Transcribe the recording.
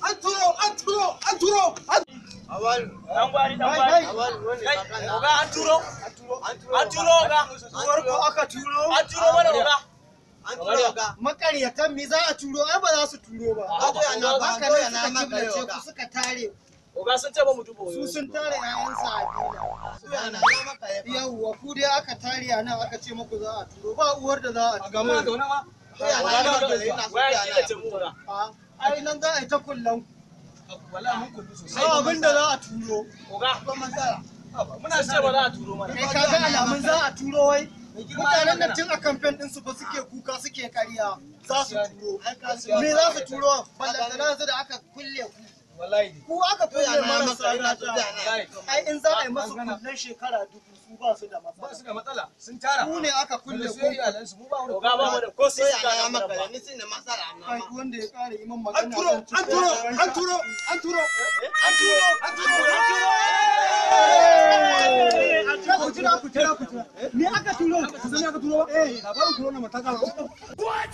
An turo, an turo, an turo. Dan gwari, dan gwari. Oga, an turo. An turo, oga. Uwar ku aka turo? An turo mana, oga. Makaryatan mi za a turo? Ai ba za su turo ba. Haka ne suka killace ku suka tare ku. Oga, sun ce ba mu duba Su wayoyi. sun tare 'ya'yansu a fila. Yawwa, ku dai aka tare a nan aka ce muku za a turo, ba uwar da za a turo. Waya killace mu, oga. Ai nan za a yi ta kullan ku. Ba abin da za a turo. Oga, muna ce ba za a turo mana. Kai ka ga alamun za a turo wai. Mutanen nan tun a kamfen ɗin su fa suke kuka suke karya za su turo. Me za su turo? Ballantana yanzu da aka kulle ku. Ku aka kulle marasa gata. Ai in za a yi masu kullen shekara 1000 su ba su da matsala. Sun tara. Ku ne aka kulle ku. Oga, ba mu da ko sisi ka nan ba. Kai wanda ya ƙara yi min magana. An turo, an turo, an turo, an turo, an turo, an turo, an turo. Ku jira, ku jira, ku jira. Me aka turo? Ku sani aka turo ba? Labarin corona mataka. What?